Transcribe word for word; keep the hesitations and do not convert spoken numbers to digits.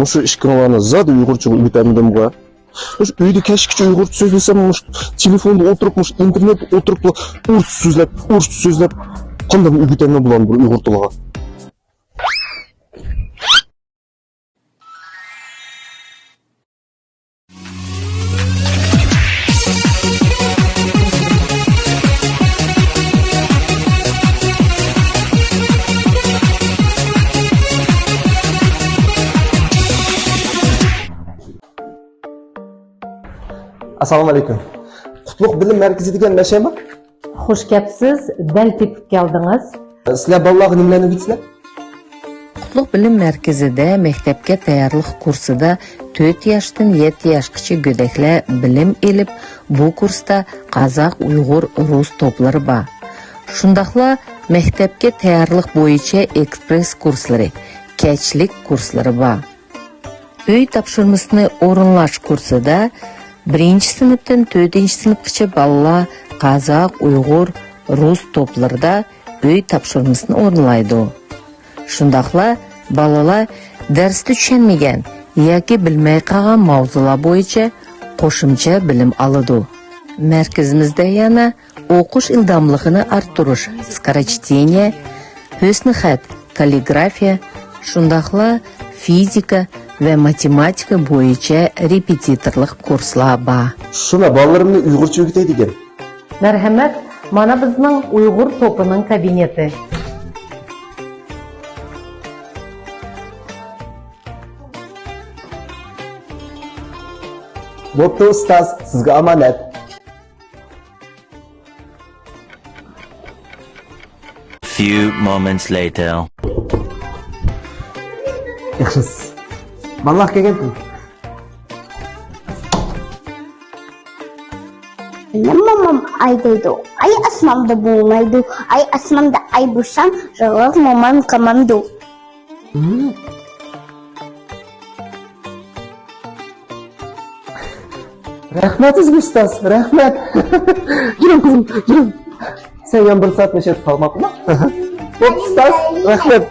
مۇشۇ ئىككىڭلارنى زادى ئۇيغۇرچىغا ئۆگىتەلمىدىمغۇ؟ مۇشۇ ئۆيدە كەچكىچە ئۇيغۇرچە سۆزلىسەم، مۇشۇ تېلېفوندا ئولتۇرۇپ، مۇشۇ ئىنتېرنېتتە ئولتۇرۇپلا ئورۇسچە سۆزلەپ، ئورۇسچە سۆزلەپ، قانداق ئۆگىتەلمەي بۇلارنى بىر ئۇيغۇر تىلىغا؟ ئەسسالامۇ ئەلەيكۇم. قۇتلۇق بىلىم مەركىزى دېگەن مەشەمۇ؟ خۇش كەپسىز، دەل تېپىپ كەلدىڭىز. سىلەر بالىلارغا نېمىلەرنى ئۆگىتىسىلەر؟ قۇتلۇق بىلىم مەركىزىدە مەكتەپكە تەييارلىق كۇرسىدا تۆت ياشتىن يەتتە ياشقىچە گۆدەكلەر بىلىم ئېلىپ، بۇ كۇرستا قازاق، ئۇيغۇر، رۇس توپلىرى بار. شۇنداقلا مەكتەپكە تەييارلىق بويىچە ئېكسپرېس كۇرسلىرى، كەچلىك كۇرسلىرى بار. ئۆي تاپشۇرمىسىنى ئورۇنلاش كۇرسىدا بىرىنچى سىنىپتىن تۆتىنچى سىنىپقىچە بالىلار قازاق، ئۇيغۇر، رۇس توپلىرىدا ئۆي تاپشۇرمىسىنى ئورۇنلايدۇ. شۇنداقلا بالىلار دەرستە چۈشەنمىگەن ياكى بىلمەي قالغان ماۋزۇلار بويىچە قوشۇمچە بىلىم ئالىدۇ. مەركىزىمىزدە يەنە ئوقۇش ئىلداملىقىنى ئارتتۇرۇش، скорочтение، ھۆسنى خەت، كاللىگرافىيە، شۇنداقلا فىزىكا ۋە ماتېماتىكا بويىچە رېپېتىتورلۇق كۇرسلار بار. شۇنا، بالىلىرىمنى ئۇيغۇرچە ئۆگىتەي دېگەن. مەرھەمەت، مانا بىزنىڭ ئۇيغۇر توپىنىڭ كابىنېتى. بوپتۇ، ئۇستاز، سىزگە ئامانەت. Few moments later. ياخشىمۇسىز؟ بالىلار كەلگەنتىم. مېنىڭ مومام ئاي دەيدۇ. ئاي ئاسماندا بولمايدۇ. ئاي ئاسماندا ئاي بولسام، يالغۇز مومام قالمامدۇ. رەھمەت سىزگە، ئۇستاز، رەھمەت. يۈرۈڭ، قىزىم، يۈرۈڭ. سەن يەنە بىر سائەت مەشەدە قالماقچىما؟ بوپتۇ، ئۇستاز، رەھمەت.